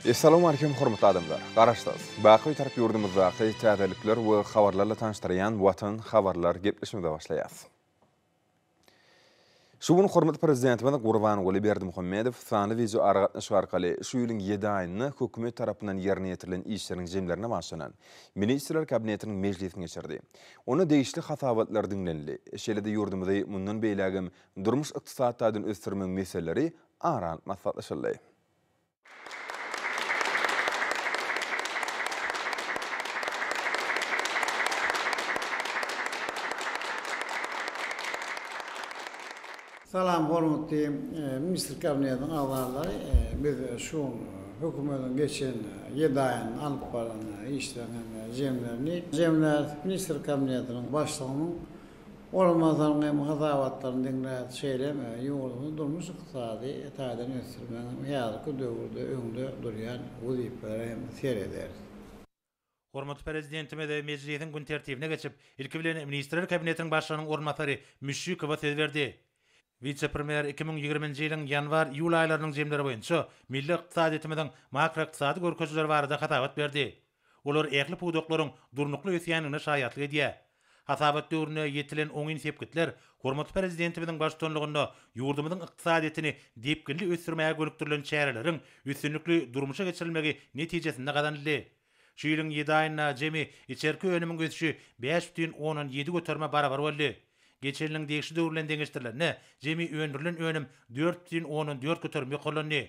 Essalawmalikim hormatly adamlar! Garaşsyz, baky Bitarap ýurdumyzdaky täzelikler we habarlarla tanyşdyrýan Watan habarlar gepleşigimize başlaýas. Şu gün hormatly Prezidentimiz Gurbanguly Berdimuhamedow sanly wideoaragatnaşyk arkaly şu ýylyň ýedi aýynda hökümet tarapyndan ýerine ýetirilen işleriň jemlerine başlanan Ministrler Kabinetiniň mejlisini geçirdi. Onda degişli hasabatlar diňlenildi. Şeýle-de ýurdumyzy mundan beýlägem durmuş-ykdysady taýdan ösdürmegiň meseleleri ara alnyp maslahatlaşyldy. Salam hormatly Ministrler Kabinetiniň agzalary. Biz şu gün hökümetiň geçen ýedi aýynda alyp baran işleriniň jemlerini jemläris. Ministrler Kabinetiniň başlygynyň Orunbasaryň hem hasabatlaryny diňläris, şeýle hem ýurdumyzy durmuş-ykdysady taýdan ösdürmegiň häzirki döwürde öňde durýan wezipelere hem serederis. Hormatly Prezidentimiz mejlisiň gün tertibine geçip, ilki bilen Ministrler Kabinetiniň Başlygynyň orunbasary Müşşikowa söz berdi. Wise-premýer 2020-nji ýylyň ýanwar-iýul aýlarynyň jemleri boýunça milli ykdysadyýetimiziň makroykdysady görkezijileri barada hasabat berdi. Olar ähli pudaklaryň durnukly ösýändigine şaýatlyk edýär. Hasabat döwründe ýetilen oňyn sepgitler hormatly Prezidentimiziň baştutanlygynda ýurdumyzyň ykdysadyýetini depginli ösdürmäge gönükdirilen çäreleriň üstünlikli durmuşa geçirilmegi netijesinde gazanyldy. Şu ýylyň ýedi aýynda jemi içerki önümiň ösüşi 5,7 göterime barabar boldy. Geçen ýylyň degişli döwri bilen deňeşdirilende, jemi öndürilen önüm 4,4 göterim ýokarlandy.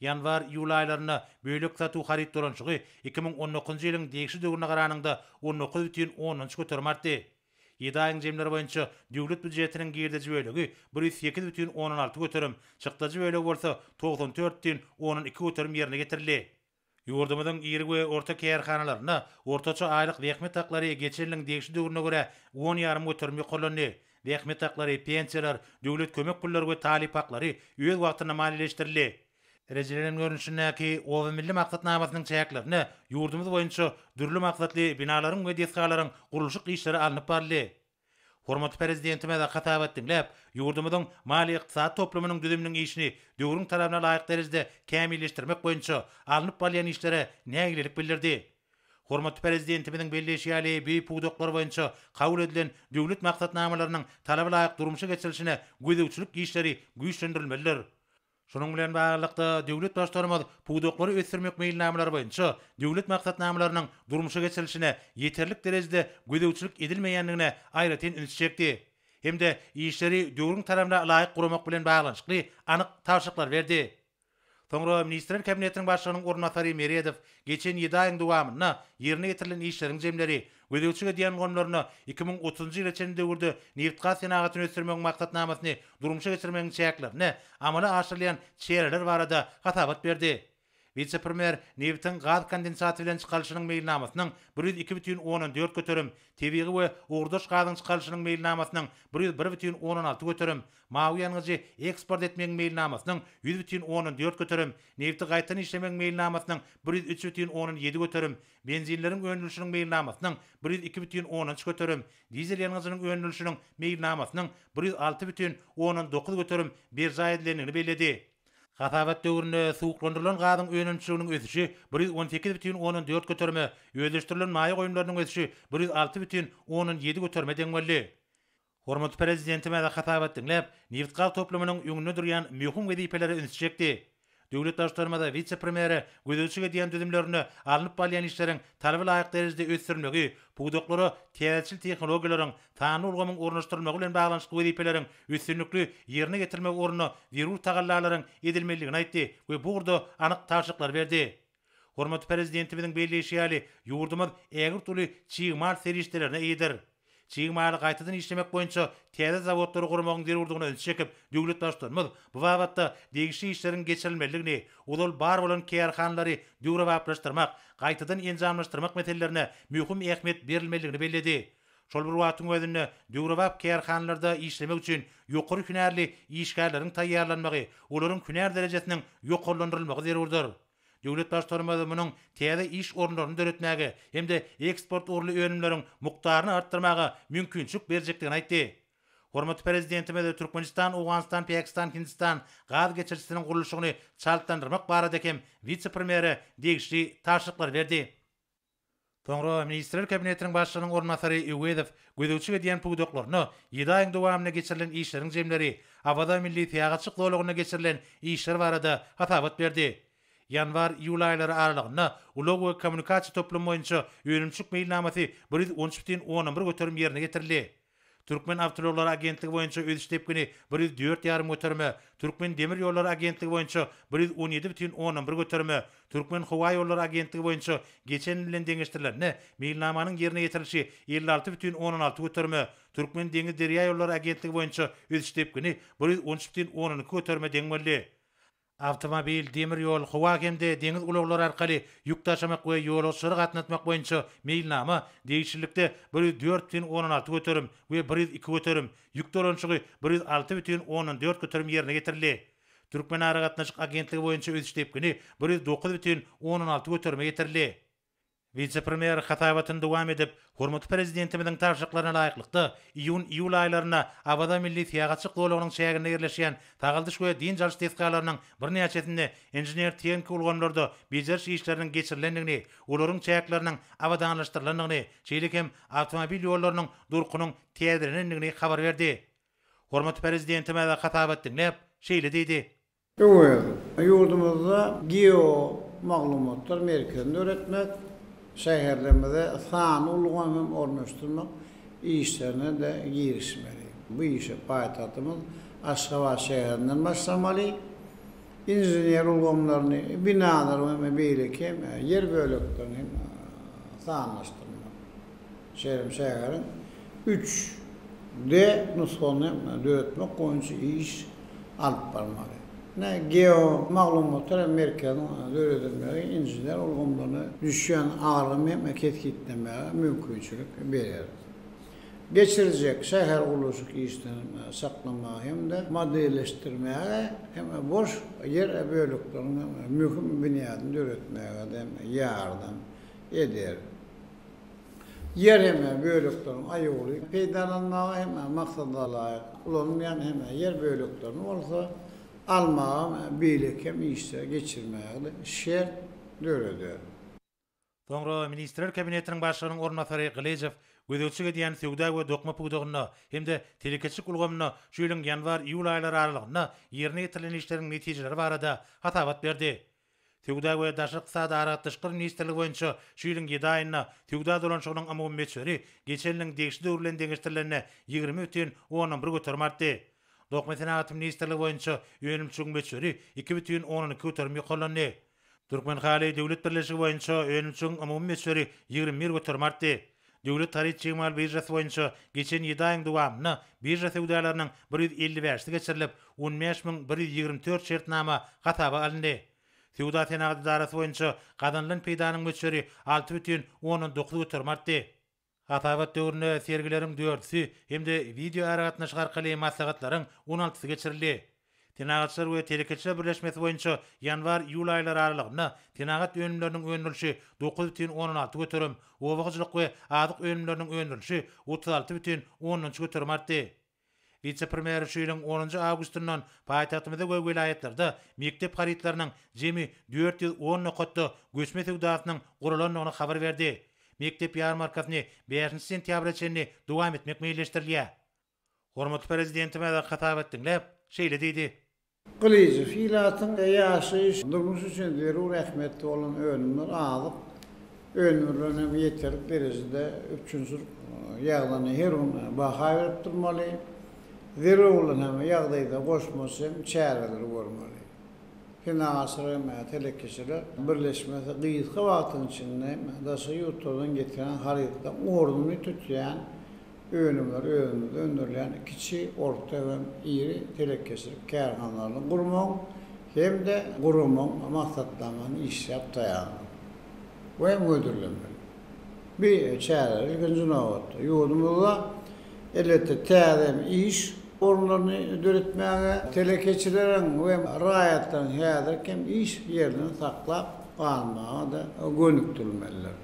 Ýanwar-iýul aýlarynda bölek satuw haryt dolanyşygy 2019-njy ýylyň degişli döwrüne garanyňda 19,3 göterim artdy. Ýedi aýyň jemleri boýunça döwlet býujetiniň girdeji bölegi 108,6 göterim, çykdajy bölegi bolsa 94,2 göterim ýerine ýetirildi. Ýurdumyzyň iri we orta kärhanalarynda ortaça aýlyk zähmet haklary geçen ýylyň degişli döwrüne görä on ýarym göterim ýokarlandy. Zähmet haklary, pensiýalar, döwlet kömek pullary we talyp haklary öz wagtynda maliýeleşdirildi. Rejelenen görnüşindäki Oba milli maksatnamasynyň çäklerinde ýurdumyz boýunça dürli maksatly binalaryň we desgalaryň gurluşyk işleri alnyp baryldy. Hormatly Prezidentimiz hasabat diňläp, ýurdumyzyň maliýe-ykdysady toplumynyň düzüminiň işini döwrüň talabyna laýyk derejede kämilleşdirmek boýunça alnyp barylýan işlere nägilelik bildirdi. Hormatly Prezidentimiziň belleýşi ýaly, bu pudaklar boýunça kabul edilen döwlet maksatnamalarynyň talaba laýyk durmuşa geçirilişine gözegçilik işleri güýçlendirilmelidir. Şunuň bilen baglylykda, döwlet Baştutanymyz pudaklary ösdürmek meýilnamalary boýunça döwlet maksatnamalarynyň durmuşa geçirilişine ýeterlik derejede gözegçilik edilmeýändigine aýratyn ünsi çekdi hem-de işleri döwrüň talabyna laýyk guramak bilen baglanyşykly anyk tabşyryklary berdi. Soňra Ministrler Kabinetiniň Başlygynyň orunbasary Meredow geçen ýedi aýyň dowamynda ýerine ýetirilen işleriň jemleri, gözegçilik edýän ulgamlarynda 2030-njy ýyla çenli döwürde nebitgaz senagatyny ösdürmegiň maksatnamasyny durmuşa geçirmegiň çäklerinde amala aşyrylýan çäreler barada hasabat berdi. Wise-premýer nebitiň gaz kondensaty bilen çykarylyşynyň meýilnamasynyň 102 bütin ondan dört göterim, tebigy we ugurdaş gazyň çykarylyşynyň meýilnamasynyň 101 bütin ondan alty göterim, mawy ýangyjy eksport etmegiň meýilnamasynyň 100,4 göterim, nebiti gaýtadan işlemegiň meýilnamasynyň 103,7 göterim, benzinleriň öndürilişiniň meýilnamasynyň 102,3 göterim, dizel ýangyjynyň öndürilişiniň meýilnamasynyň 106,9 göterim berjaý edilendigini belledi. Hasabat döwründe suwuklandyrylan gazyň önümçiliginiň ösüşi 118,4 göterime, özleşdirilen maýa goýumlarynyň ösüşi 106,7 göterime deň boldy. Hormatly Prezidentimiz hasabat diňläp, nebitgaz toplumynyň öňünde durýan möhüm wezipelere ünsi çekdi. Döwlet Baştutanymyz wise-premýere gözegçilik edýän düzümlerinde alnyp barylýan işleriň talaba laýyk derejede ösdürilmegi, pudaklara täzeçil tehnologiýalaryň, sanly ulgamyň ornaşdyrylmagy bilen baglanyşykly wezipeleriň üstünlikli ýerine ýetirilmegi ugrunda zerur tagallalaryň edilmelidigini aýtdy we bu ugurda anyk tabşyryklary berdi. Hormatly Prezidentimiziň belleýşi ýaly, ýurdumyz ägirt uly çig mal serişdelerine eýedir. Çig maly gaýtadan işlemek boýunça täze zawodlary gurmagyň zerurdygyna ünsi çekip, döwlet Baştutanymyz bu babatda degişli işleriň geçirilmelidigini, ozal bar bolan kärhanalary döwrebaplaşdyrmak, gaýtadan enjamlaşdyrmak meselelerine möhüm ähmiýet berilmelidigini belledi. Şol bir wagtyň özünde, döwrebap kärhanalarda işlemek üçin ýokary hünärli işgärleriň taýýarlanmagy, olaryň hünär derejesiniň ýokarlandyrylmagy zerurdyr. Döwlet Baştutanymyz munuň täze iş orunlaryny döretmäge hem-de eksport ugurly önümleriň mukdaryny artdyrmaga mümkinçilik berjekdigini aýtdy. Hormatly Prezidentimiz Türkmenistan, Owganystan, Pakistan, Hindistan gaz geçirijisiniň gurluşygyny çaltlandyrmak barada hem wise-premýere degişli tabşyryklary berdi. Soňra Ministrler Kabinetiniň Başlygynyň orunbasary Öwezow gözegçilik edýän pudaklarynda ýedi aýyň dowamynda geçirilen işleriň jemleri, Awaza milli syýahatçylyk zolagynda geçirilen işler barada hasabat berdi. Ýanwar-iýul aýlary aralygynda ulag we kommunikasiýa toplumy boýunça önümçilik meýilnamasy 113 bütin 11% ýerine ýetirildi. Türkmen awtoulaglary agentligi boýunça ösüş depgini 104 ýarym göterime, Türkmen demir ýollary agentligi boýunça 117 bütin ondan bir göterime, Türkmen howa ýollary agentligi boýunça geçen ýyl bilen deňeşdirilende meýilnamanyň ýerine ýetirilişi 56 bütin ondan alty göterime, Türkmen deňiz derýa ýollary agentligi boýunça ösüş depgini 113 bütin ondan iki göterime deň boldy. Awtomobil, demir ýol, howa hem-de deňiz ulaglary arkaly ýük daşamak we ýolagçylary gatnatmak boýunça meýilnama degişlilikde 104 bütin ondan 6% we 102%, ýük dolanyşygy 106 bütin ondan 4% ýerine ýetirildi. Türkmenaragatnaşyk agentligi boýunça ösüş depgini 109 bütin ondan 6 göterime ýetirildi. Wise-premýer hasabatyny dowam edip, hormatly Prezidentimiziň tabşyryklaryna laýyklykda, iýun-iýul aýlarynda Awaza milli syýahatçylyk zolagynyň çäginde ýerleşýän sagaldyş we dynç alyş desgalarynyň birnäçesinde inžener-tehniki ulgamlarda bejeriş işleriniň geçirilendigini, olaryň çäkleriniň abadanlaşdyrylandygyny, şeýle hem awtomobil ýollarynyň durkunyň täzelenendigini habar berdi. Hormatly Prezidentimiz hasabat diňläp, şeýle diýdi. Öwez, ýurdumyzda geomaglumatlar merkezini döretmek, şäherlerimize sanly ulgamy hem ornaşdyrmak işlerine-de girişmeli. Bu işe paýtagtymyz Aşgabat şäherinden başlamaly. Inžener ulgamlaryny, binalary hem beýleki hem ýer böleklerini hem sanlaşdyrmak. Şeýle şäheriň üç D nusgasyny döretmek boýunça iş alyp barmaly. Ine, geomaglumatlar merkeziniň döredilmegi inžener ulgamlaryna düşýän agramy hem kesgitlemäge mümkinçilik berer. Geçiriljek şähergurluşyk işlerini çaklamaga hem-de modelleşdirmäge hem boş ýer bölekleriniň möhüm binýadyny döretmäge-de ýardam eder. Ýer hem bölekleriň aýawly peýdalanmaga hem maksadalaýyk ulanylmaýan hem ýer böleklerini bolsa almaga hem beýleki hem işleri geçirmäge şert döreder. Soňra Ministrler Kabinetiniň Başlygynyň orunbasary Gylyjow gözegçilik edýän söwda we dokma pudagynda hem-de telekeçilik ulgamynda şu ýylyň ýanwar-iýul aýlary aralygynda ýerine ýetirilen işleriň netijeleri barada hasabat berdi. Söwda we daşary ykdysady aragatnaşyklar ministrligi boýunça şu ýylyň ýedi aýynda söwda dolanyşygynyň umumy möçberi geçen ýylyň degişli döwri bilen deňeşdirilende 20,1% artdy. Dokma senagaty ministrligi boýunça önümçiligiň möçberi 2,2% ýokarlandy. Türkmenhaly döwlet birleşigi boýunça önümçiligiň umumy möçberi 21% artdy. Döwlet haryt çig mal biržasy boýunça geçen ýedi aýyň dowamynda birža söwdalarynyň 155-si geçirilip, 15 124 şertnama hasaba alyndy. Söwda-senagat edarasy boýunça gazanylan peýdanyň möçberi 6,9% artdy. Hasabat döwründe sergileriň dördüsi hem-de wideoaragatnaşyk arkaly maslahatlaryň on altysy geçirildi. Senagatçylar we telekeçiler birleşmesi boýunça ýanwar-iýul aýlary aralygynda senagat önümleriniň öndürilişi 9,6%, oba hojalyk we azyk önümleriniň öndürilişi 36,3% artdy. Wise-premýer şu ýylyň onunjy awgustyndan paýtagtymyzda we welaýatlarda mekdep harytlarynyň jemi 410 nokatda göçme söwdasynyň guralandygyny habar berdi. Mekdep ýarmarkasyny bäşinji sentýabra çenli dowam etmek meýilleşdirilýär. Hormatly Prezidentimiz hasabat diňläp, şeýle diýdi. Gylyjow ilatyň ýaşaýyş, durmuş üçin zerur ähmiýetli bolan önümler, azyk önümlerine hem ýeterlik derejede üpjünçilik ýagdaýyna her gün baha berip durmaly, zerur bolan hem ýagdaýda goşmaça hem çäreleri görmeli. Senagatçylar hem telekeçiler birleşmesi gysga wagtyň içinde hem daşary ýurtlardan getirýän harytlaryň ornuny tutýan Önümleri özümizde öndürilýän kiçi, orta hem iri telekeçilik kärhanalaryny gurmagyň hem-de guramagyň maksatnamasyny işläp taýýarlamaly we hem hödürlemeli. Bu çäreler ilkinji nobatda, ýurdumyzda elbetde täze hem iş orunlaryny döretmäge, telekeçileriň we raýatlaryň häzirki hem iş ýerlerini saklap galmaga-da gönükdirilmelidir.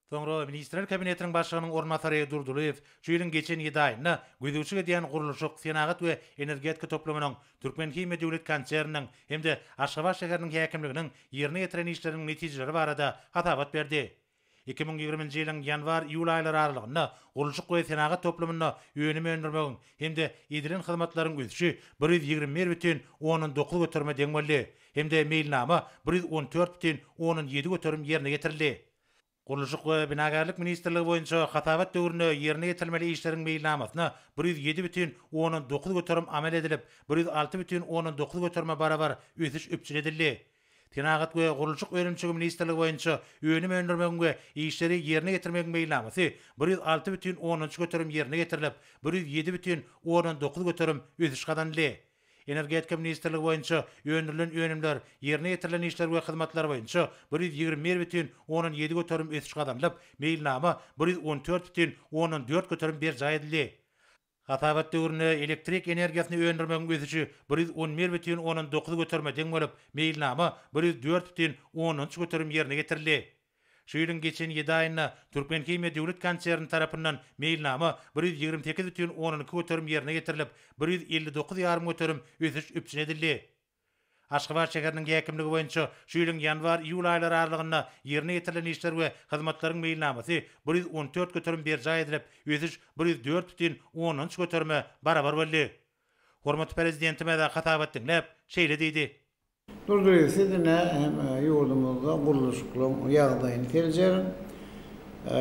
Soňra Ministrler Kabinetiniň Başlygynyň orunbasary Durdylyýew şu ýylyň geçen ýedi aýynda gözegçilik edýän gurluşyk, senagat we energetika toplumynyň, Türkmenhimiýa döwlet konserniniň hem-de Aşgabat şäheriniň häkimliginiň ýerine ýetiren işleriniň netijeleri barada hasabat berdi. 2020-nji ýylyň ýanwar-iýul aýlary aralygynda gurluşyk we senagat toplumynda önüm öndürmegiň hem-de edilen hyzmatlaryň ösüşi 121 bütin ondan dokuz göterime deň boldy hem-de meýilnama 114 bütin ondan ýedi göterim ýerine ýetirildi. Gurluşyk we binagärlik ministrligi boýunça hasabat döwründe ýerine ýetirilmeli işleriň meýilnamasyna 107 bütin ondan 9% amal edilip, 106 bütin ondan 9 göterime barabar ösüş üpjün edildi. Senagat we gurluşyk önümçiligi ministrligi boýunça önüm öndürmegiň we işleri ýerine ýetirmegiň meýilnamasy 106 bütin ondan 3% ýerine ýetirilip, 107 bütin ondan 9% ösüş gazanyldy. Energetika ministrligi boýunça öndürilen önümler, ýerine ýetirilen işler we hyzmatlar boýunça 121 bütin ondan 7% ösüş gazanylyp, meýilnama 114 bütin ondan 4% berjaý edildi. Hasabat döwründe elektrik energiýasyny öndürmegiň ösüşi 111 bütin ondan 9 göterime deň bolup, meýilnama 104 bütin ondan 3% ýerine ýetirildi. Şu ýylyň geçen ýedi aýynda Türkmenhimiýa döwlet konserni tarapyndan meýilnama 128 bütin ondan 2% ýerine ýetirilip, 159 ýarym göterim ösüş üpjün edildi. Aşgabat şäheriniň häkimligi boýunça şu ýylyň ýanwar-iýul aýlary aralygynda ýerine ýetirilen işler we hyzmatlaryň meýilnamasy 114% berjaý edilip, ösüş 104 bütin ondan üç göterime barabar boldy. Hormatly Prezidentimiz hasabat diňläp, şeýle diýdi. Durdyýew siz ine hem ýurdumyzda gurluşyklaryň ýagdaýyny seljeriň.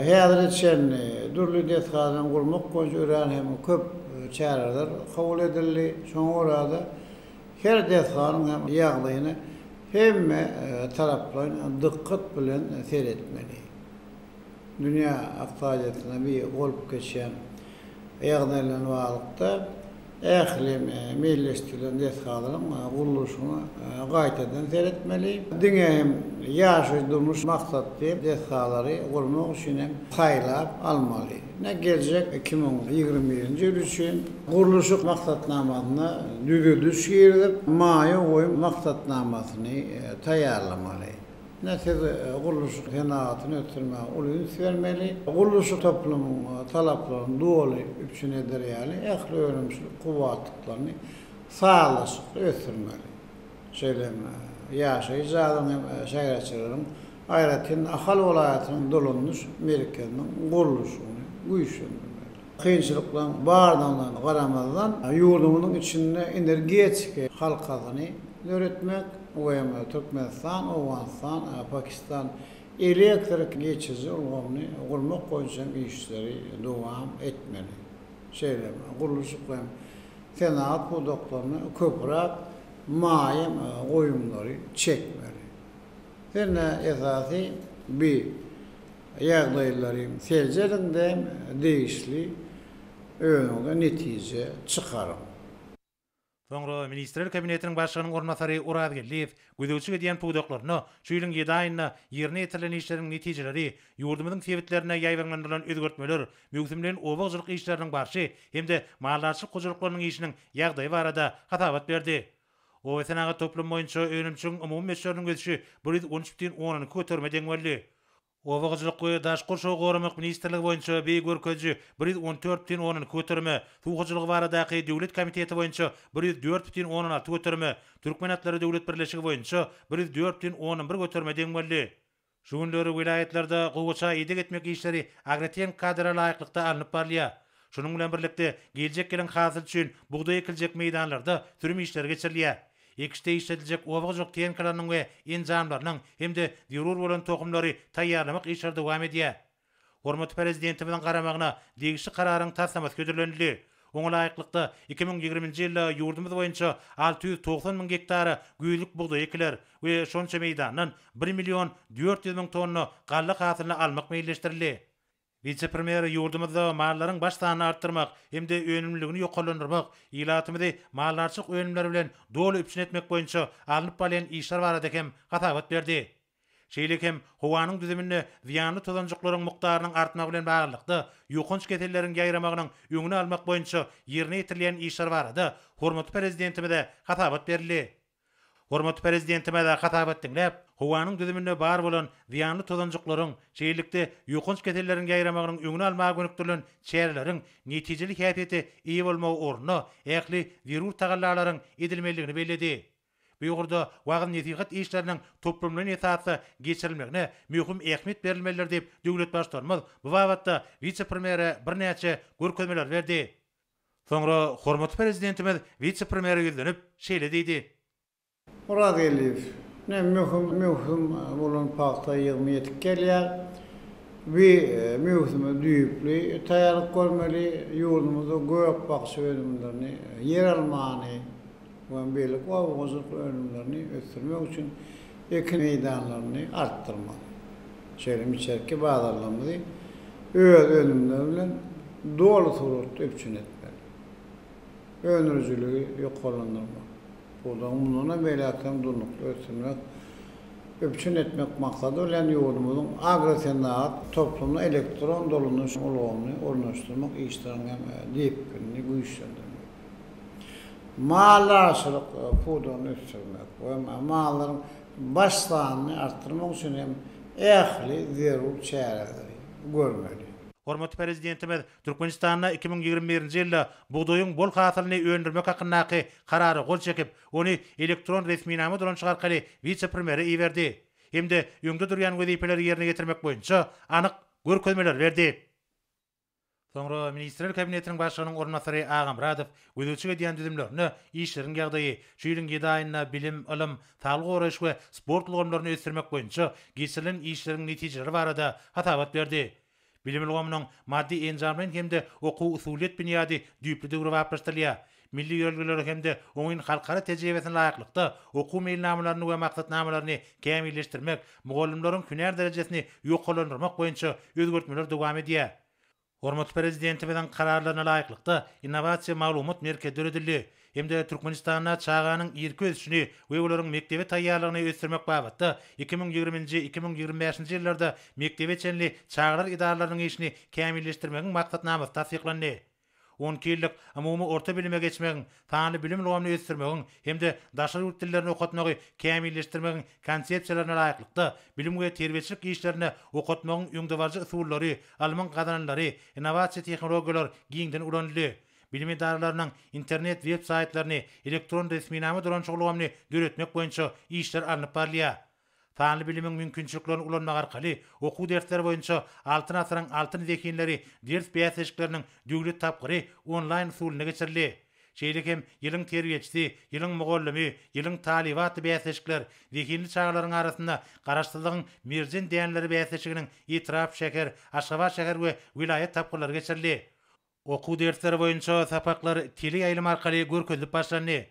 Häzire çenli dürli desgalary gurmak boýunça örän hem köp çäreler kabul edildi. Şoňa görä-de her desganyň hem ýagdaýyna hemme taraplaýyn dykgat bilen seretmeli. Dünýä ykdysadyýetinde bir bolup geçýän ýagdaý bilen baglylykda, ähli meýilleşdirilen desgalaryň gurluşygyna gaýtadan seretmeli. Diňe hem ýaşaýyş-durmuş maksatly desgalary gurmak üçin hem saýlap almaly. Ine, geljek 2021-nji ýyl üçin gurluşyk maksatnamasyna düzediş girizip, maýa goýum maksatnamasyny taýýarlamaly. Ine, siz gurluşyk senagatyny ösdürmäge uly üns bermeli. Gurluşyk toplumyň talaplaryny doly üpjün eder ýaly ähli önümçilik kuwwatlyklaryny sazlaşykly ösdürmeli. Şeýle hem ýaşaýyş jaýlaryň hem şäherçeleriň, aýratyn Ahal welaýatynyň dolandyryş merkeziniň gurluşygyny güýçlendirmeli. Kynçylyklaryň bardygyna garamazdan, ýurdumyzyň içinde energetika halkasyny döretmek we Türkmenistan, Owganystan, Pakistan elektrik geçiriji ulgamyny gurmak boýunça hem işleri dowam etmeli. Şeýle hem gurluşyk we senagat pudaklaryna köpräk maýa goýumlary çekmeli. Sende esasy bi ýagdaýlary seljeriň-de degişli özüňize netije çykaryň. Soňra Ministrler Kabinetiniň Başlygynyň orunbasary Oraz Geldiýew gözegçilik edýän pudaklarynda şu ýylyň ýedi aýynda ýerine ýetirilen işleriň netijeleri, ýurdumyzyň sebitlerinde ýaýbaňlandyrylan özgertmeler, möwsümleýin oba hojalyk işleriniň barşy hem-de maldarçylyk hojalyklarynyň işiniň ýagdaýy barada hasabat berdi. Oba senagat toplumy boýunça önümçiligiň umumy möçberiniň ösüşi 113 bütin ondan iki göterime deň boldy. Oba hojalyk we daşky gurşawy goramak ministrligi boýunça bi görkeziji 114 bütin ondan 2 göterime, Suw hojalygy baradaky döwlet komiteti boýunça 104 bütin ondan 6 göterime, Türkmen atlary döwlet birleşigi boýunça 104 bütin ondan 1 göterime deň boldy. Şu günler welaýatlarda gowaça ideg etmek işleri agrotehniki kadalara laýyklykda alnyp barylýar. Şunuň bilen birlikde, geljek ýylyň hasyly üçin bugdaý ekiljek meýdanlarda sürüm işleri geçirilýär. Ekişde işlediljek oba hojalyk tehnikalarynyň we enjamlarynyň hem-de zerur bolan tohumlary taýýarlamak işleri dowam edýär. Hormatly Prezidentimiziň garamagyna degişli Kararyň taslamasy hödürlenildi. Oňa laýyklykda, 2020-nji ýylda ýurdumyz boýunça 690 müň gektara güýzlük bugdaý ekiler we şonça meýdandan bir million 400 müň tonna galla hasylyny almak meýilleşdirildi. Wise-premýer ýurdumyzda mallaryň baş sanyny artdyrmak hem-de önümliligini ýokarlandyrmak, ilatymyzy maldarçylyk önümleri bilen doly üpjün etmek boýunça alnyp barylýan işler barada hem hasabat berdi. Şeýle hem howanyň düzüminde zyýanly tozanjyklaryň mukdarynyň artmagy bilen baglylykda, ýokanç keselleriň ýaýramagynyň öňüni almak boýunça ýerine ýetirilýän işler barada hormatly Prezidentimize hasabat berildi. Hormatly Prezidentimiz hasabat diňläp, howanyň düzüminde bar bolan zyýanly tozanjyklaryň, şeýlelikde, ýokanç keselleriň ýaýramagynyň öňüni almaga gönükdirilen çäreleriň netijeli häsiýete eýe bolmagy ugrunda ähli zerur tagallalaryň edilmelidigini belledi. Bu ugurda wagyz-nesihat işleriniň toplumlaýyn esasda geçirilmegine möhüm ähmiýet berilmelidir diýip, döwlet Baştutanymyz bu babatda wise-premýere birnäçe görkezmeleri berdi. Soňra hormatly Prezidentimiz wise-premýere ýüzlenip, şeýle diýdi. Orazgeldiýew, Ine, möhüm möwsüm bolan pagta ýygymy ýetip gelýär. Bu möwsüme düýpli taýýarlyk görmeli. Ýurdumyzda gök-bakja önümlerini, ýeralmany we beýleki oba hojalyk önümlerini ösdürmek üçin ekin meýdanlaryny artdyrmaly. Şeýle hem içerki bazarlarymyzy öz önümleri bilen doly suratda üpjün etmeli. Öndürijiligi ýokarlandyrmak, pudagyň mundan beýläk hem durnukly ösdürmek, üpjün etmek maksady bilen ýurdumyzyň agrosenagat toplumyna elektron dolandyryş ulgamyny ornaşdyrmak işleriniň hem depginini güýçlendirmek. Maldarçylyk pudagyny ösdürmek we mallaryň baş sanyny artdyrmak üçin hem ähli zerur çäreleri görmeli. Hormatly Prezidentimiz Türkmenistanda 2021-nji ýylda bugdaýyň bol hasylyny öndürmek hakyndaky Karara gol çekip, ony elektron resminama dolanyşygy arkaly wise-premýere iberdi hem-de öňde durýan wezipeleri ýerine ýetirmek boýunça anyk görkezmeleri berdi. Soňra Ministrler Kabinetiniň Başlygynyň orunbasary Agamyradow gözegçilik edýän düzümlerinde işleriň ýagdaýy, şu ýylyň ýedi aýynda bilim, ylym, saglygy goraýyş we sport ulgamlaryny ösdürmek boýunça geçirilen işleriň netijeleri barada hasabat berdi. Bilim ulgamynyň maddy-enjamlaýyn hem-de okuw-usulyýet binýady düýpli döwrebaplaşdyrylýar. Milli ýörelgelere hem-de oňyn halkara tejribesine laýyklykda okuw meýilnamalaryny we maksatnamalaryny kämilleşdirmek, mugallymlaryň hünär derejesini ýokarlandyrmak boýunça özgertmeler dowam edýär. Hormatly Prezidentimiziň Kararlaryna laýyklykda, Innowasiýa maglumat merkezi döredildi hem-de Türkmenistanda çaganyň irki ösüşini we olaryň mekdebe taýýarlygyny ösdürmek babatda 2020-nji, 2025-nji ýyllarda mekdebe çenli çagalar edaralarynyň işini kämilleşdirmegiň maksatnamasy tassyklandy. 12 ýyllyk umumy orta bilime geçmegiň, sanly bilim ulgamyny ösdürmegiň hem-de daşary ýurt dillerini okatmagy kämilleşdirmegiň Konsepsiýalaryna laýyklykda, bilim we terbiýeçilik işlerinde okatmagyň öňdebaryjy usullary, ylmyň gazananlary, innowasiýa tehnologiýalar giňden ulanyldy. Bilim edaralarynyň internet web-saýtlaryny, elektron resminama dolanyşyk ulgamyny döretmek boýunça işler alnyp barylýar. Sanly bilimiň mümkinçiliklerini ulanmak arkaly okuw dersleri boýunça Altyn asyryň altyn zehinleri ders bäsleşikleriniň döwlet tapgyry onlaýn usulynda geçirildi. Şeýle hem Ýylyň terbiýeçisi, Ýylyň mugallymy, Ýylyň talyby atly bäsleşikler, zehinli çagalaryň arasynda Garaşsyzlygyň merjen däneleri bäsleşiginiň etrap, şäher, Aşgabat şäher we welaýat tapgyrlary geçirildi. Okuw dersleri boýunça sapaklar teleýaýlym arkaly görkezilip başlandy.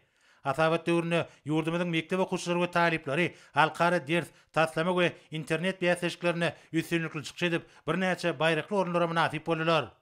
Hasabat döwründe ýurdumyzyň mekdep okuwçylary we talyplary halkara ders, taslama we internet bäsleşiklerinde üstünlikli çykyş edip, birnäçe baýrakly orunlara mynasyp boldular.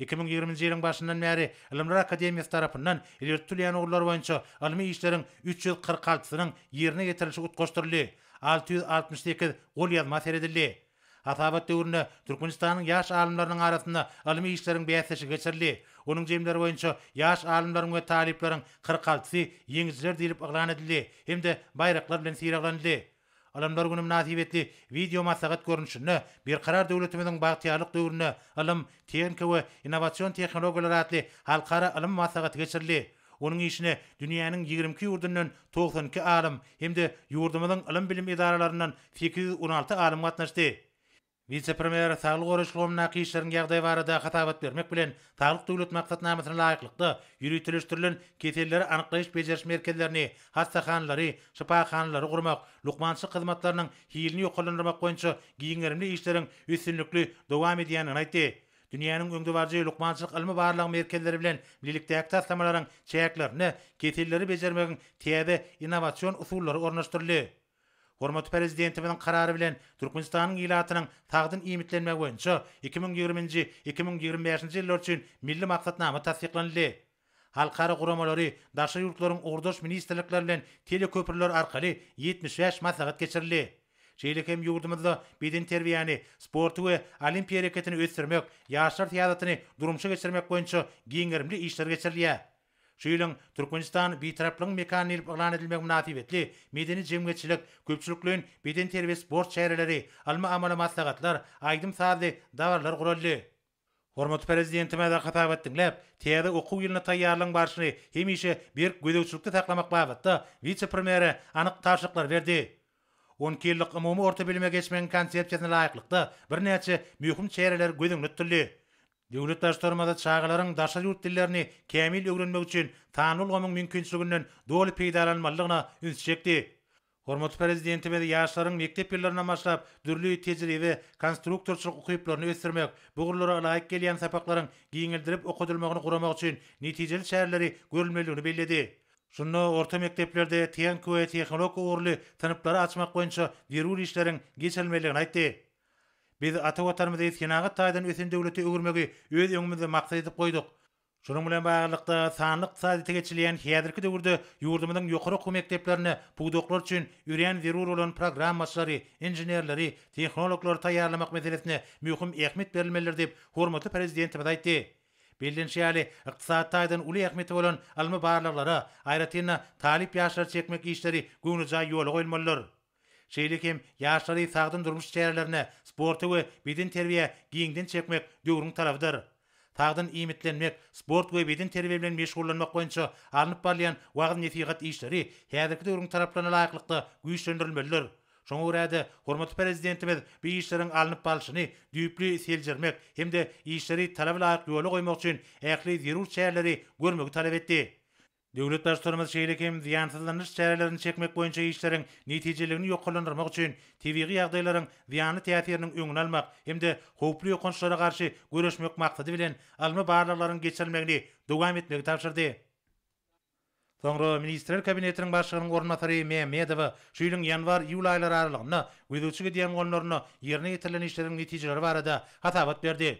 2020-nji ýylyň başyndan bäri Ylymlar akademiýasy tarapyndan ileri tutulýan ugurlar boýunça ylmy işleriň 346-synyň ýerine ýetirilişi utgaşdyryldy, 668 golýazma seredildi. Hasabat döwründe Türkmenistanyň ýaş alymlarynyň arasynda ylmy işleriň bäsleşigi geçirildi. Onuň jemleri boýunça ýaş alymlaryň we talyplaryň 46-sy ýeňijiler diýlip yglan edildi hem-de baýraklar bilen sylaglanyldy. Ylymlar güni mynasybetli wideo-maslahat görnüşinde Berkarar döwletimiziň bagtyýarlyk döwründe ylym, tehnika we innowasion tehnologiýalar atly halkara ylmy maslahaty geçirildi. Onuň işine dünýäniň 22 ýurdundan 92 alym hem-de ýurdumyzyň ylym-bilim edaralaryndan 816 alym gatnaşdy. Wise-premýer saglygy goraýyş ulgamyndaky işleriň ýagdaýy barada hasabat bermek bilen, Saglyk Döwlet maksatnamasyna laýyklykda, ýöriteleşdirilen keselleri anyklaýyş-bejeriş merkezlerini, hassahanalary, şypahanalary gurmak, lukmançylyk hyzmatlarynyň hilini ýokarlandyrmak boýunça giň gerimli işleriň üstünlikli dowam edýändigini aýtdy. Dünýäniň öňdebaryjy lukmançylyk ylmy-barlag merkezleri bilen bilelikdäki taslamalaryň çäklerinde keselleri bejermegiň täze innowasion usullary ornaşdyryldy. Hormatly Prezidentimiziň Karary bilen Türkmenistanyň ilatynyň sagdyn iýmitlenmegi boýunça 2020-nji, 2025-nji ýyllar üçin Milli maksatnama tassyklanyldy. Halkara guramalary, daşary ýurtlaryň ugurdaş ministrlikleri bilen teleköprüler arkaly 75 maslahat geçirildi. Şeýle hem ýurdumyzda bedenterbiýäni, sporty we olimpiýa hereketini ösdürmek, ýaşlar syýasatyny durmuşa geçirmek boýunça giň gerimli işler geçirilýär. Şu ýylyň Türkmenistan Bitaraplygyň mekany diýlip yglan edilmegi mynasybetli medeni-jemgyýetçilik, köpçülikleýin bedenterbiýe-sport çäreleri, ylmy-amaly maslahatlar, aýdym-sazly dabaralar guraldy. Hormatly Prezidentimiz hasabat diňläp, täze okuw ýylyna taýýarlygyň barşyny hemişe berk gözegçilikde saklamak babatda wise-premýere anyk tabşyryklary berdi. On iki ýyllyk umumy orta bilime geçmegiň konsepsiýasyna laýyklykda birnäçe möhüm çäreler göz öňünde tutuldy. Döwlet Baştutanymyz çagalaryň daşary ýurt dillerini kämil öwrenmegi üçin sanly ulgamyň mümkinçiliginden doly peýdalanmalydygyna ünsi çekdi. Hormatly Prezidentimiz ýaşlaryň mekdep ýyllaryndan başlap dürli tejribe, konstruktorçylyk ukyplaryny ösdürmek, bu ugurlara ylaýyk gelýän sapaklaryň giňeldilip okadylmagyny guramak üçin netijeli çäreleri görülmelidigini belledi. Şunda orta mekdeplerde tehniki we tehnologik ugurly synplary açmak boýunça zerur işleriň geçirilmelidigini aýtdy. Biz ata Watanymyzy senagat taýdan ösen döwlete öwürmegi öz öňümizde maksat edip goýduk. Şunuň bilen baglylykda, sanly ykdysadyýete geçilýän häzirki döwürde ýurdumyzyň ýokary okuw mekdeplerinde pudaklar üçin örän zerur bolan programmaçylary, inženerleri, tehnologlary taýýarlamak meselesine möhüm ähmiýet berilmelidir diýip, hormatly Prezidentimiz aýtdy. Bellenişi ýaly, ykdysady taýdan uly ähmiýeti bolan ylmy barlaglara, aýratyn-da, talyp ýaşlary çekmek işleri göwnejaý ýola goýulmalydyr. Şeýle hem ýaşlary sagdyn durmuş çärelerine, sporta we bedenterbiýä giňden çekmek döwrüň talabydyr. Sagdyn iýmitlenmek, sport we bedenterbiýe bilen meşgullanmak boýunça alnyp barylýan wagyz-nesihat işleri häzirki döwrüň talaplaryna laýyklykda güýçlendirilmelidir. Şoňa görä-de, hormatly Prezidentimiz bu işleriň alnyp barlyşyny düýpli seljermek hem-de işleri talaba laýyk ýola goýmak üçin ähli zerur çäreleri görmegi talap etdi. Döwlet Baştutanymyz şeýle hem zyýansyzlandyryş çärelerini çekmek boýunça işleriň netijeliligini ýokarlandyrmak üçin tebigy ýagdaýlaryň zyýanly täsiriniň öňüni almak hem-de howply ýokançlara garşy göreşmek maksady bilen ylmy barlaglaryň geçirilmegini dowam etmegi tabşyrdy. Soňra Ministrler Kabinetiniň Başlygynyň orunbasary Mämmedowa şu ýylyň ýanwar-iýul aýlary aralygynda gözegçilik edýän ulgamlarynda ýerine ýetirilen işleriň netijeleri barada hasabat berdi.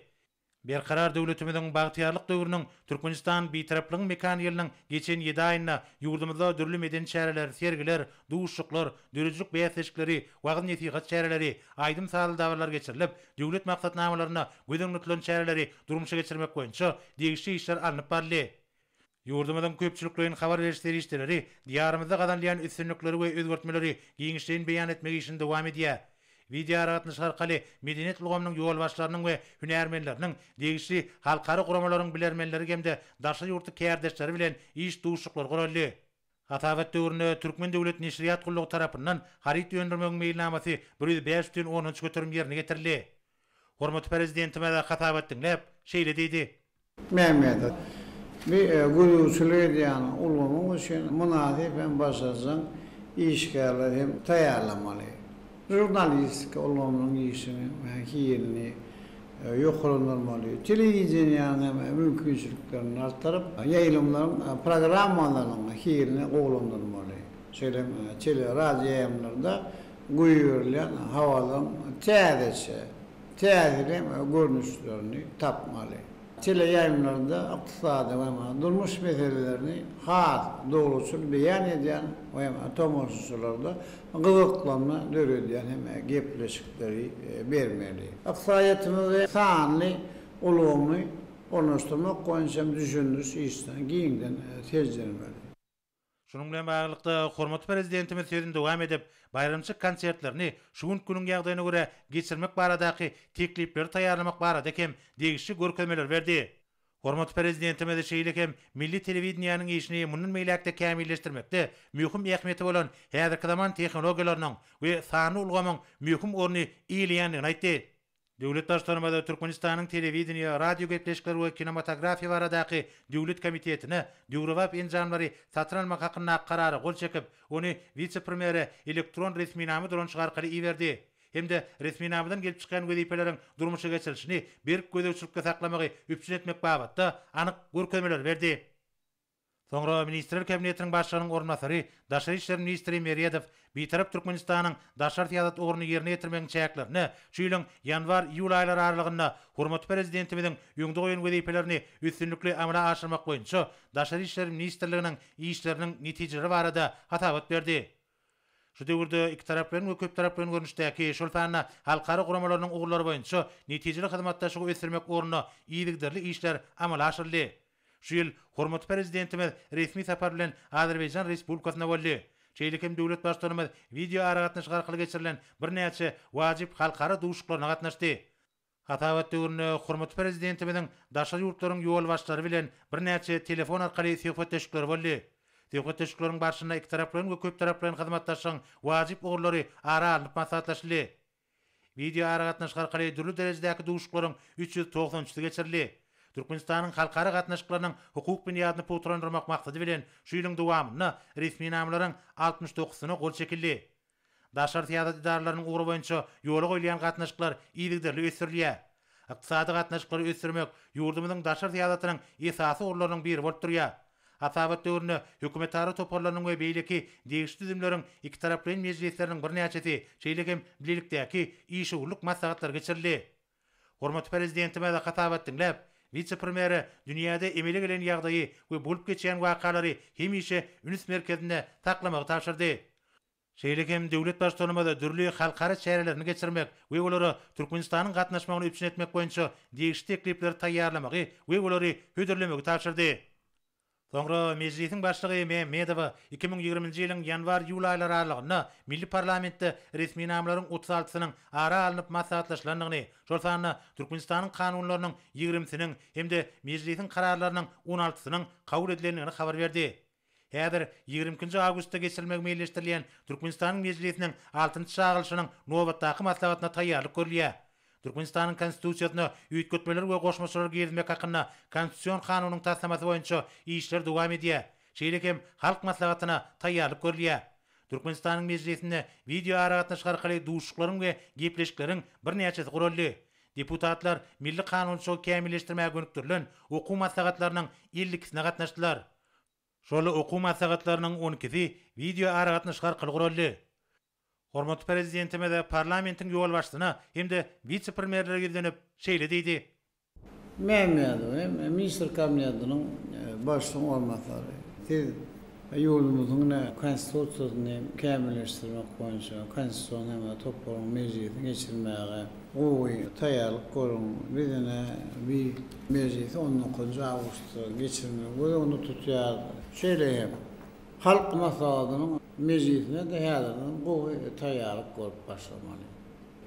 Berkarar döwletimiziň bagtyýarlyk döwrüniň Türkmenistan Bitaraplygyň mekany ýylynyň geçen ýedi aýynda ýurdumyzda dürli medeni çäreler, sergiler, duşuşyklar, döredijilik bäsleşikleri, wagyz-nesihat çäreleri, aýdym-sazly dabaralar geçirilip, döwlet maksatnamalarynda göz öňünde tutulan çäreleri durmuşa geçirmek boýunça degişli işler alnyp baryldy. Ýurdumyzyň köpçülikleýin habar beriş serişdeleri Diýarymyzda gazanylýan üstünlikleri we özgertmeleri giňişleýin beýan etmek işini dowam edýär. Wideoaragatnaşyk arkaly medeniýet ulgamynyň ýolbaşçylarynyň we hünärmenleriniň, degişli halkara guramalaryň bilermenleri hem-de daşary ýurtly kärdeşleri bilen iş duşuşyklary guraldy. Hasabat döwründe Türkmen döwlet neşirýat gullugy tarapyndan haryt öndürmegiň meýilnamasy 105,3% ýerine ýetirildi. Hormatly Prezidentimiz hasabat diňläp, şeýle diýdi. Mehmedow, Bu gözegçilik edýän ulgamyň üçin mynasyp hem başarjaň işgärleri hem taýýarlamaly. Žurnalistika ulgamynyň işini hilini ýokarlandyrmaly. Telewideniýäniň hem mümkinçiliklerini artdyryp, ýaýlymlaryň programmalarynyň hilini gowulandyrmaly. Şeýle hem tele, radioýaýlymlarda goýberilýän habarlaryň täzeçe, täsirli görnüşlerini tapmaly. Teleýaýlymlarda ykdysady we durmuş meselelerini has dogruçyl beýan edýän we tomaşaçylarda gyzyklanma döredýän hem gepleşikleri bermeli. Ykdysadyýetimize sanly ulgamy ornaşdyrmak boýunça hem düşündiriş işlerini giňden seljermeli. Şunuň bilen baglylykda, hormatly Prezidentimiz sözüni dowam edip, baýramçylyk konsertlerini şu günki günüň ýagdaýyna görä geçirmek baradaky teklipleri taýýarlamak barada hem degişli görkezmeleri berdi. Hormatly Prezidentimiz şeýle hem milli telewideniýäniň işini mundan beýläk-de kämilleşdirmekde möhüm ähmiýeti bolan häzirki zaman tehnologiýalarynyň we sanly ulgamyň möhüm orny eýeleýändigini aýtdy. Döwlet Baştutanymyz Türkmenistanyň Telewideniýe, radiogepleşikler we kinematografiýa baradaky döwlet komitetine döwrebap enjamlary satyn almak hakyndaky Karara gol çekip, ony wise-premýere elektron resminama dolanyşygy arkaly iberdi hem-de resminamadan gelip çykýan wezipeleriň durmuşa geçirilişini berk gözegçilikde saklamagy üpjün etmek babatda anyk görkezmeleri berdi. Soňra Ministrler Kabinetiniň Başlygynyň orunbasary, daşary işler ministri Meredow Bitarap Türkmenistanyň daşary syýasat ugruny ýerine ýetirmegiň çäklerinde şu ýylyň ýanwar-iýul aýlary aralygynda hormatly Prezidentimiziň öňde goýan wezipelerini üstünlikli amala aşyrmak boýunça Daşary işler ministrliginiň işleriniň netijeleri barada hasabat berdi. Şu döwürde ikitaraplaýyn we köptaraplaýyn görnüşdäki, şol sanda halkara guramalarynyň ugurlary boýunça netijeli hyzmatdaşlygy ösdürmek ugrunda yzygiderli işler amala aşyryldy. Şu ýyl hormatly Prezidentimiz resmi sapar bilen Azerbaýjan Respublikasynda boldy. Şeýle hem döwlet Baştutanymyz wideoaragatnaşyk arkaly geçirilen birnäçe wajyp halkara duşuşyklaryna gatnaşdy. Hasabat döwründe hormatly Prezidentimiziň daşary ýurtlaryň ýolbaşçylary bilen birnäçe telefon arkaly söhbetdeşlikleri boldy. Söhbetdeşlikleriň barşynda ikitaraplaýyn we köptaraplaýyn hyzmatdaşlygyň wajyp ugurlary ara alnyp maslahatlaşyldy. Wideoaragatnaşyk arkaly dürli derejedäki duşuşyklaryň 390 üçüsi geçirildi. Türkmenistanyň halkara gatnaşyklarynyň hukuk binýadyny pugtalandyrmak maksady bilen şu ýylyň dowamynda resminamalaryň 69-syna gol çekildi. Daşary syýasat edaralarynyň ugry boýunça ýola goýulýan gatnaşyklar yzygiderli ösdürilýär. Ykdysady gatnaşyklary ösdürmek ýurdumyzyň daşary syýasatynyň esasy ugurlarynyň biri bolup durýar. Hasabat döwründe hökümetara toparlarynyň we beýleki degişli düzümleriň ikitaraplaýyn mejlisleriniň birnäçesi, şeýle hem bilelikdäki işewürlik maslahatlary geçirildi. Hormatly Prezidentimiz hasabat diňläp, wise-premýere dünýäde emele gelen ýagdaýy we bolup geçýän wakalary hemişe üns merkezinde saklamagy tabşyrdy. Şeýle hem döwlet Baştutanymyz dürli halkara çärelerini geçirmek we olara Türkmenistanyň gatnaşmagyny üpjün etmek boýunça degişli teklipleri taýýarlamagy we olary hödürlemegi tabşyrdy. Soňra Mejlisiň Başlygy Mämmedowa 2020-nji ýylyň ýanwar-iýul aýlary aralygynda milli parlamentde resminamalaryň 36-synyň ara alnyp maslahatlaşylandygyny, şol sanda Türkmenistanyň kanunlarynyň ýigrimisiniň hem-de Mejlisiň kararlarynyň on altysynyň kabul edilendigini habar berdi. Häzir 22-nji awgustda geçirilmegi meýilleşdirilýän Türkmenistanyň Mejlisiniň altynjy çagyrylyşynyň nobatdaky maslahatyna taýýarlyk görülýär. Türkmenistanyň Konstitusiýasyna üýtgetmeler we goşmaçalar girizmek hakynda Konstitusion kanunyň taslamasy boýunça işler dowam edýär. Şeýle hem Halk Maslahatyna taýýarlyk görülýär. Türkmenistanyň Mejlisinde wideoaragatnaşyk arkaly duşuşyklaryň we gepleşikleriň birnäçesi guraldy. Deputatlar milli kanunçylygy kämilleşdirmäge gönükdirilen okuw maslahatlarynyň 52-sine gatnaşdylar. Şol okuw maslahatlarynyň on ikisi wideoaragatnaşyk arkaly guraldy. Hormatly Prezidentimiz parlamentiň ýolbaşçysyna hem-de wise-premýerlere ýüzlenip, şeýle diýdi. Mämmedow hem Ministr Kabinetiniň başlygyň orunbasary. Siz ýurdumyzyň Konstitusiýasyny kämilleşdirmek boýunça Konstitusion hem toparyň mejlisini geçirmäge gowy taýýarlyk görüň. Biz ine bi mejlisi on dokuzynjy awgustda geçirmegi göz öňünde tutýarys. Şeýle hem Halk Maslahatynyň mejlisine-de häzirden gowy taýýarlyk görüp başlamaly.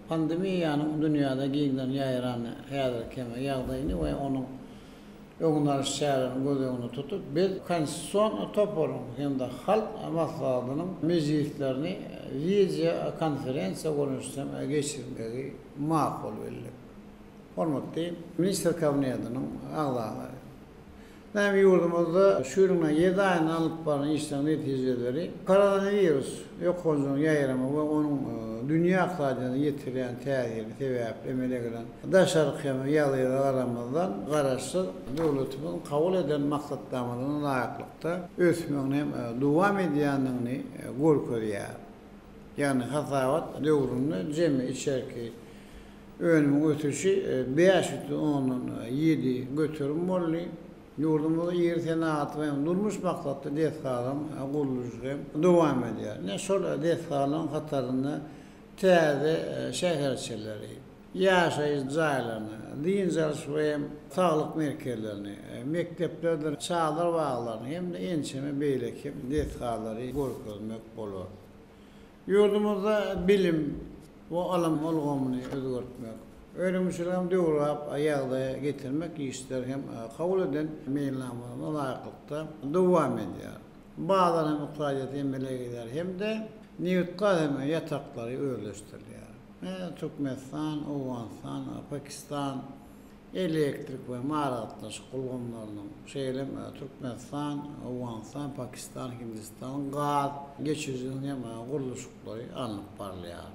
Pandemiýanyň dünýäde giňden ýaýran häzirki hem ýagdaýyny we onuň öňüni alyş çärelerini göz öňünde tutup, biz Konstitusion toparyň hem-de Halk Maslahatynyň mejlislerini wideokonferensiýa görnüşinde hem geçirmegi makul bildik. Hormatly Ministrler Kabinetiniň agzalary! Näme ýurdumyzda şu ýylyň ýedi aýynda alnyp barlan işleriň netijeleri koronawirus ýokanjynyň ýaýramagy we onuň dünýä ykdysadyýetine ýetirýän täsiri sebäpli emele gelen daşarky hem ýagdaýlara garamazdan, Garaşsyz döwletimiziň kabul eden maksatnamalaryna laýyklykda ösmegini hem dowam edýändigini görkezýär. Ýagny hasabat döwründe jemi içerki Önümiň ösüşi 5,7% boldy. Ýurdumyzda iri senagat we durmuş maksatly desgalaryň gurluşygy hem dowam edýär. Ine, şol desgalaryň hatarynda täze şäherçeleri, ýaşaýyş jaýlaryny, dynç alyş we saglyk merkezlerini, mekdeplerdir çagalar baglaryny hem-de ençeme beýleki desgalary görkezmek bolar. Ýurdumyzda bilim we ylym ulgamyny özgertmek, önümçiligi hem döwrebap ýagdaýa getirmek işleri hem kabul eden meýilnamalaryna laýyklykda dowam edýär. Bazar hem ykdysadyýeti emele gelýär hem-de nebitgaz hem ýataklary özleşdirilýär. Türkmenistan, Owganystan, Pakistan, elektrik we aragatnaşyk ulgamlarynyň, şeýle hem Türkmenistan, Owganystan, Pakistan, Hindistan gaz geçirijiniň hem gurluşyklary alnyp barylýar.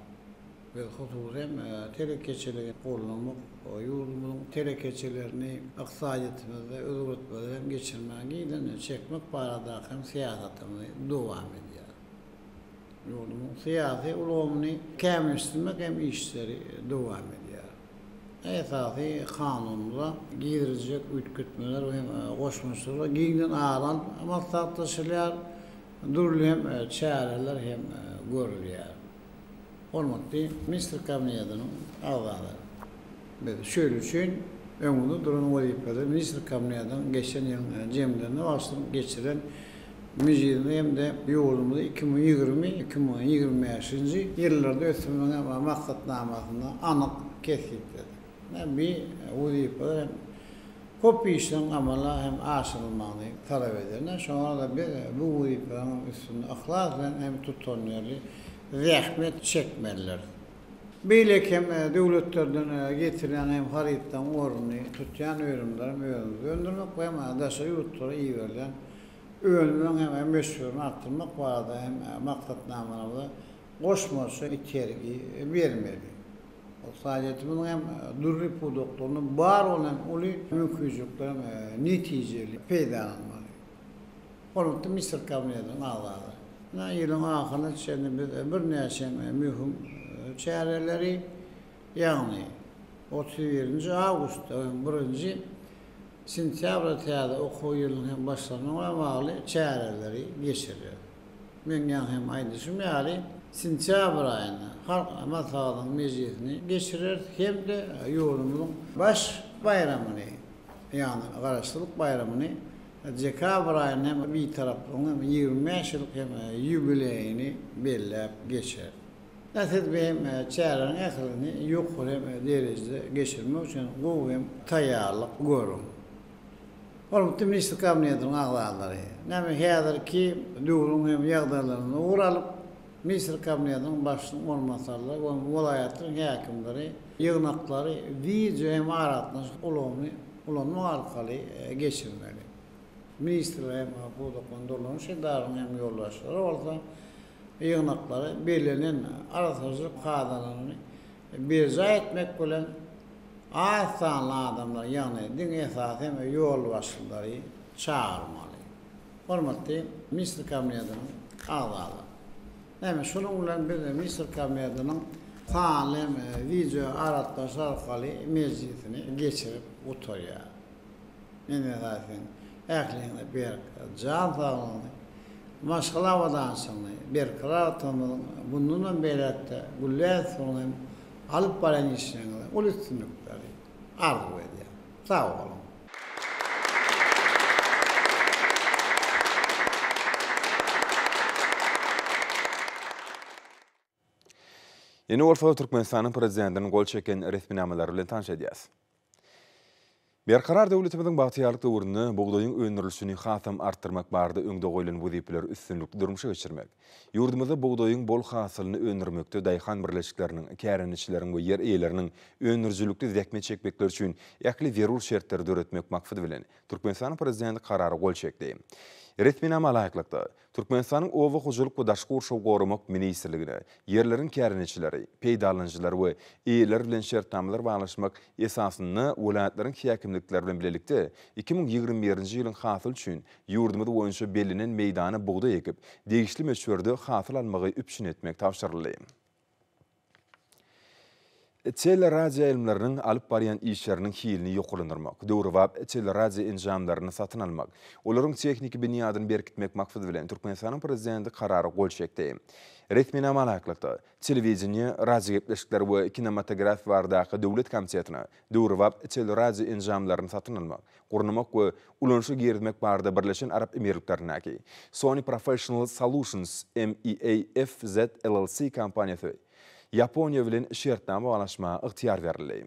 Biz hususy hem telekeçiligi goldamak, ýurdumyzyň telekeçilerini ykdysadyýetimizde özgertmeleri hem geçirmäge giňden çekmek baradaky hem syýasatymyzy dowam edýäris. Ýurdumyzyň syýasy ulgamyny kämilleşdirmek hem işleri dowam edýär. Esasy Kanunymyza giriziljek üýtgetmeler hem goşmaçalar giňden ara alnyp maslahatlaşylýar, dürli hem çäreler hem görülýär. Hormatly Ministrler Kabinetiniň agzalary! Biz şu ýyl üçin. Öňünde duran wezipeleri Ministr Kabinetiniň geçen ýylyň jemlerine bagyşlanyp geçiren mejlisinde hem-de ýurdumyzy 2020, 2025-nji ýyllarda ösdürmegiň maksatnamasynda anyk kesgitledi. Bu wezipeler hem köp işleriň amala hem aşyrylmagyny talap eder. Şoňa-da biz bu wezipeleriň üstünde yhlas bilen hem tutanýerli zähmet çekmelidiris. Beýleki hem döwletlerden getirilýän hem harytlaryň ornuny tutýan önümleri hem özümizde öndürmek we hem daşary ýurtlara iberilýän önümleriň hem möçberini artdyrmak barada hem maksatnamalarymyza goşmaça itergi bermeli. Ykdysadyýetimiziň hem dürli pudaklarynda bar bolan uly mümkinçilikleri hem netijeli peýdalanmaly. Hormatly Ministrler Kabinetiniň agzalary! Ynha, ýylyň ahyryna çenli biz birnäçe möhüm çäreleri, ýagny 31-nji awgustda we birinji sentýabrda täze okuw ýylynyň hem başlanmagy bilen bagly çäreleri geçireris. Meň ýaňy hem aýdyşym ýaly, sentýabr aýynda Halk Maslahatynyň mejlisini geçireris hem-de ýurdumyzyň baş baýramyny, ýagny Garaşsyzlyk baýramyny dekabr aýynda hem Bitaraplygyň hem 25 ýyllyk hem ýubileýini belläp geçeris. Siz bu hem çäräniň ählisini ýokary hem derejede geçirmek üçin gowy hem taýýarlyk görüň. Hormatly Ministrler Kabinetiniň agzalary, näme häzirki döwrüň hem ýagdaýlaryndan ugur alyp, Ministrler Kabinetiniň Başlygynyň orunbasarlary we welaýatlaryň häkimleri ýygnaklary wideo hem aragatnaşyk ulgamyny ulanmak arkaly geçirmeli. Ministrler hem pudaklaryň dolanyş edaralarynyň hem ýolbaşçylary bolsa ýygnaklary bellenen arassaçylyk kadalaryny berjaý etmek bilen az sanly adamlary, ýagny diňe esasy hem ýolbaşçylary çagyrmaly. Hormatly Ministrler Kabinetiniň agzalary! Näme, şunuň bilen biz Ministrler Kabinetiniň sanly hem wideo aragatnaşyk arkaly mejlisini geçirip gutarýarys. Men esasyň ähliňize berk jan saglygyny, maşgala abadançylygyny, berkarar Watanymyzyň mundanam beýläk-de gülläp ösmegini hem alyp barýan işleriňizde uly üstünlikleri arzuw edýän. Sag boluň! Indi bolsa Türkmenistanyň Prezidentiniň gol çeken resminamalary bilen tanyş edýäris. Berkarar döwletimiziň bagtyýarlyk döwründe bugdaýyň öndürilişini hasam artdyrmak barada öňde goýlan wezipeleri üstünlikli durmuşa geçirmek, ýurdumyzda bugdaýyň bol hasylyny öndürmekde daýhan birleşikleriniň, kärendeçileriň we ýer eýeleriniň öndürijilikli zähmet çekmekleri üçin ähli zerur şertleri döretmek maksady bilen, Türkmenistanyň Prezidenti Karara gol çekdi. Resminama laýyklykda, Türkmenistanyň Oba hojalyk we daşky gurşawy goramak ministrligine ýerleriň kärendeçileri, peýdalanyjylary we eýeleri bilen şertnamalar baglaşmak esasynda welaýatlaryň häkimlikleri bilen bilelikde 2021-nji ýylyň hasyly üçin ýurdumyz boýunça bellenen meýdana bugdaý ekip, degişli möçberde hasyl almagy üpjün etmek tabşyryldy. Teleradioýaýlymlarynyň alyp barýan işleriniň hilini ýokarlandyrmak, döwrebap teleradio enjamlaryny satyn almak, olaryň tehniki binýadyny berkitmek maksady bilen Türkmenistanyň Prezidenti Karara gol çekdi. Resminama laýyklykda, Telewideniýe, radiogepleşikler we kinematografiýa baradaky döwlet komitetine döwrebap teleradio enjamlaryny satyn almak, gurnamak we ulanyşa girizmek barada Birleşen Arap Emirliklerindäki Sony Professional Solutions MEAFZ LLC kompaniýasy Ýaponiýa bilen şertnama baglaşmaga ygtyýar berildi.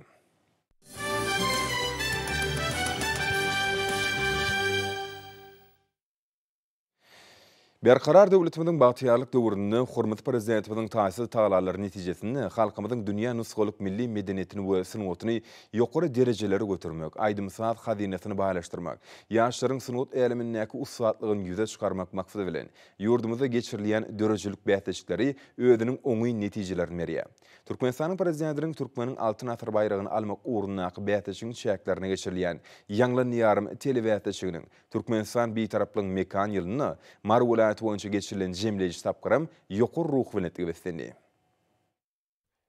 Berkarar döwletimiziň bagtyýarlyk döwründe hormatly Prezidentimiziň taýsyz tagallalary netijesinde halkymyzyň dünýä nusgalyk milli medeniýetini we sungatyny ýokary derejelere götermek, aýdym-saz hazynasyny baýlaşdyrmak, ýaşlaryň sungat älemindäki ussatlygyny ýüze çykarmak maksady bilen, ýurdumyzda geçirilýän döredijilik bäsleşikleri özüniň oňyn netijelerini berýär. Türkmenistanyň Prezidentiniň Türkmeniň Altyn asyr baýragyny almak ugrundaky bäsleşigiň çäklerinde geçirilýän Ýaňlan Diýarym telebäsleşiginiň Türkmenistan Bitaraplygyň mekan ýylynda Mary welaýaty boýunça geçirilen jemleýji tapgyram ýokary ruhubelentlige beslendi.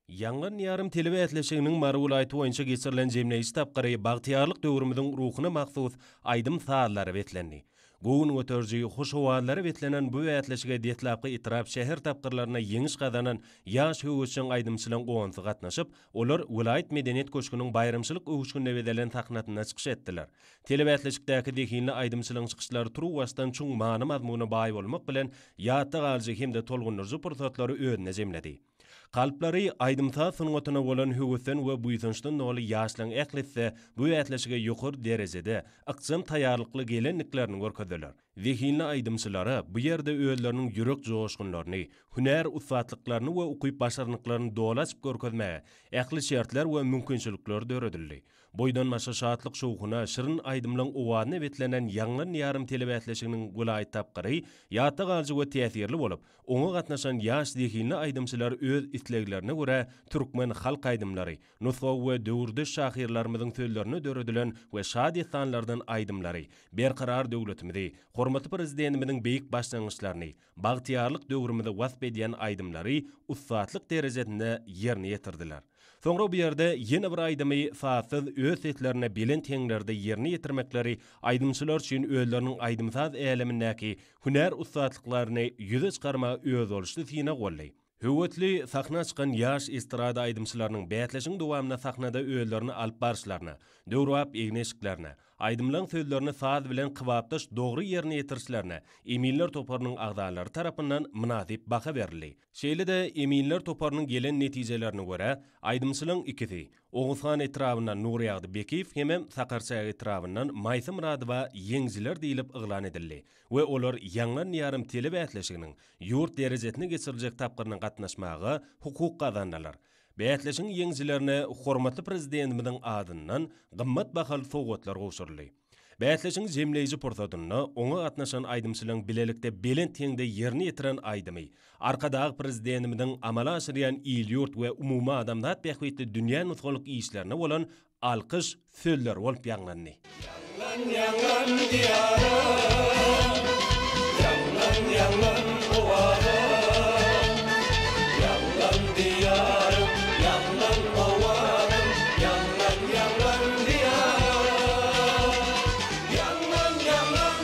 Ýaňlan Diýarym telebäsleşiginiň Mary welaýaty boýunça geçirilen jemleýji tapgyry bagtyýarlyk döwrümiziň ruhuna mahsus aýdym-sazlara beslendi. Göwün göteriji, hoş owazlara beslenen bu bäsleşige deslapky etrap, şäher tapgyrlarynda ýeňiş gazanan ýaş höwesjeň aýdymçylaryň onsy gatnaşyp, olar welaýat medeniýet köşgüniň baýramçylyk öwüşginde bezelen sahnasynda çykyş etdiler. Telebäsleşikdäki zehinli aýdymçylaryň çykyşlary turuwbaşdan çuň many-mazmuna baý bolmak bilen, ýatda galyjy hem-de tolgundyryjy pursatlary özünde jemledi. Kalplary aýdym-saz sungatyna bolan höwesden we buýsançdan doly ýaşlaryň ählisi-de bu bäsleşige ýokary derejede, ykjam taýýarlykly gelendiklerini görkezdiler. Zehinli aýdymçylara bu ýerde özleriniň ýürek joşgunlaryny, hünär ussatlyklaryny we ukyp-başarnyklaryny doly açyp görkezmäge ähli şertler we mümkinçilikler döredildi. Boýdan-başa şatlyk-şowhuna, şirin aýdymlaň owazyna beslenen Ýaňlan diýarym telebäsleşiginiň welaýat tapgyry ýatda galyjy we täsirli bolup, oňa gatnaşan ýaş zehinli aýdymçylar öz isleglerine görä türkmen halk aýdymlary, nusgawy we döwürdeş şahyrlarymyzyň sözlerine döredilen we şa-dessanlardan aýdymlary, Berkarar döwletimizi, hormatly Prezidentimiziň beýik başlangyçlaryny, bagtyýarlyk döwrümizi wasp edýän aýdymlary ussatlyk derejesinde ýerine ýetirdiler. Soňra bu ýerde ýene bir aýdymy sazsyz öz seslerine belent heňlerde ýerine ýetirmekleri aýdymçylar üçin özleriniň aýdym-saz älemindäki hünär ussatlyklaryny ýüze çykarmaga özboluşly synag boldy. Höwesli sahna çykan ýaş estrada aýdymçylarynyň bäsleşigiň dowamynda sahnada özlerini alyp baryşlaryna, döwrebap egin-eşiklerine, aýdymlaryň sözlerini saz bilen kybapdaş dogry ýerine ýetirişlerine eminler toparynyň agzalary tarapyndan mynasyp baha berildi. Şeýle-de eminler toparynyň gelen netijelerine görä, aýdymçylaryň ikisi, Oguzhan etrabyndan Nurýagdy Bekiýew hemem Sakarçäge etrabyndan Maýsa Myradowa ýeňijiler diýlip yglan edildi we olar Ýaňlan diýarym telebäsleşiginiň ýurt derejesinde geçiriljek tapgyryna gatnaşmaga hukuk gazandylar. Bäsleşigiň ýeňijilerine hormatly Prezidentimiziň adyndan gymmat bahaly sowgatlar gowşuryldy. Bäsleşigiň jemleýji pursadynda oňa gatnaşan aýdymçylaryň bilelikde belent heňde ýerine ýetiren aýdymy Arkadag Prezidentimiziň amala aşyrýan il-ýurt we umumadamzat bähbitli dünýä nusgalyk işlerine bolan alkyş sözleri bolup ýaňlandy. Ýaňlan, ýaňlan Diýarym, Ýaňlan, ýaňlan owazym. Ýaňlan Diýarym, ýaňlan owazym, Ýaňlan, ýaňlan Diýarym. Ýaňlan, ýaňlan.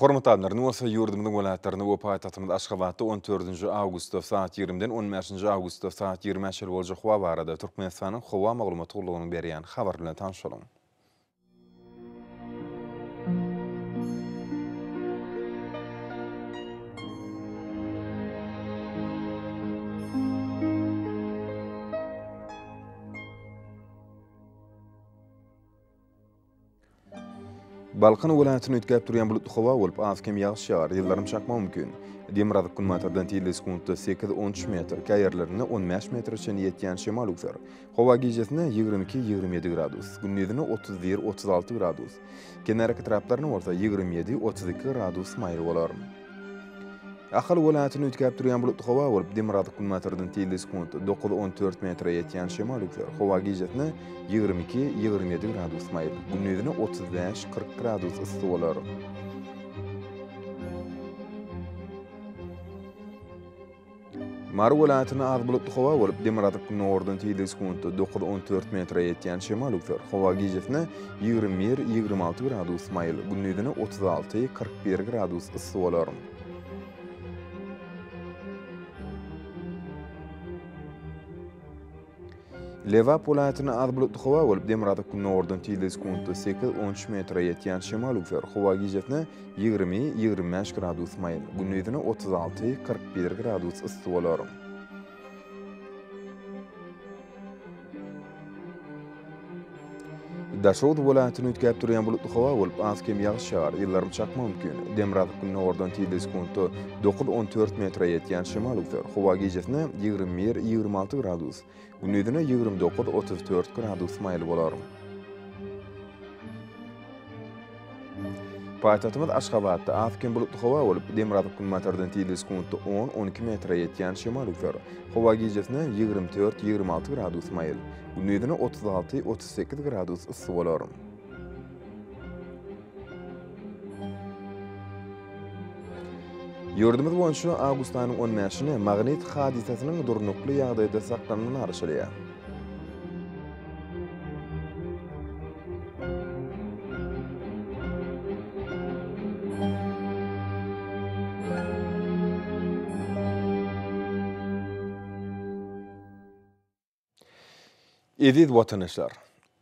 Hormatly adamlar, indi bolsa ýurdumyzyň welaýatlarynda we paýtagtymyz Aşgabatda on dördünji awgustda sagat ýigrimiden on bäşinji awgustda sagat ýigrimä çenli boljak howa barada Türkmenistanyň Howa maglumat gullugynyň berýän habary bilen tanyşalyň. Balkan welaýatynda üýtgäp durýan bulutly howa bolup, az-kem ýagyş ýagar, ýyldyrym çakmagy mümkin. Demirgazyk-günbatardan tizligi sekuntda sekiz, on üç metr, käýerlerinde on bäş metre çenli ýetýän şemal öwser. Howa gijesine 22, 27 gradus, gündizine 31, 36 gradus, kenarýaka etraplarynda bolsa 27, 32 gradus maýyl bolar. Ahal welaýatynda üýtgäp durýan bulutly howa bolup, demirgazyk-günbatardan tizligi sekuntda dokuz, on dört metre ýetýän şemal öwser. Howa gijesine 22, 27 gradus maýyl, gündizine 35, 40 gradus yssy bolar. Mary welaýatynda az bulutly howa bolup, demirgazyk-gündogardan tizligi sekuntda dokuz, on dört metre ýetýän şemal öwser. Howa gijesine 21, 26 gradus maýyl, gündizine 36, 41 gradus yssy bolar. Lebap welaýatynda az bulutly howa bolup, demirgazyk-gündogardan tizligi sekuntda sekiz, on üç metre ýetýän şemal öwser. Howa gijesine 20, 25 gradus maýyl, gündizine 36, 41 gradus yssy bolar. Daşoguz welaýatynda üýtgäp durýan bulutly howa bolup, az-kem ýagyş ýagar, ýyldyrym çakmagy mümkin. Demirgazyk-gündogardan tizligi sekuntda dokuz, on dört metre ýetýän şemal öwser. Howa gijesine 21, 26 gradus, gündizine 29, 34 gradus maýyl bolar. Paýtagtymyz Aşgabatda az-kem bulutly howa bolup, demirgazyk-günbatardan tizligi sekuntda on, on iki metre ýetýän şemal öwser. Howa gijesine 24, 26 gradus maýyl, gündizine 36, 38 gradus yssy bolar. Ýurdumyz boýunça awgust aýynyň on bäşine magnit hadysasynyň durnukly ýagdaýda saklanmagyna garaşylýar. Eziz watandaşlar!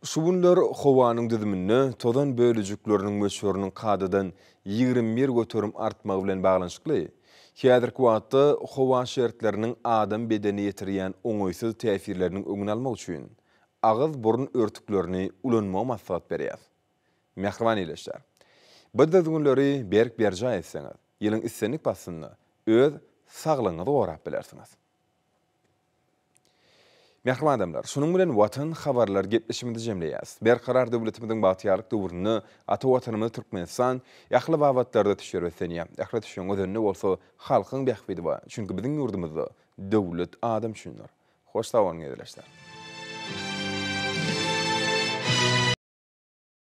Şu günler howanyň düzüminde tozan bölejikleriniň möçberiniň kadadan 21% artmagy bilen baglanyşykly, häzirki wagtda howa şertleriniň adam bedenine ýetirýän oňaýsyz täsirleriniň öňüni almak üçin agyz-burun örtüklerini ulanmagy maslahat berýäris. Mähriban ildeşler! Bu düzgünleri berk berjaý etseňiz, ýylyň islendik paslynda öz saglygyňyzy gorap bilersiňiz. Mähriban adamlar, şunuň bilen Watan habarlar gepleşigimizi jemleýäris. Berkarar döwletimiziň bagtyýarlyk döwründe ata Watanymyz Türkmenistan ähli babatlarda ösüşlere beslenýär. Ähli ösüşiň özeninde bolsa halkyň bähbidi bar. Çünki biziň ýurdumyzda döwlet adam üçindir. Hoş sag boluň ildeşler!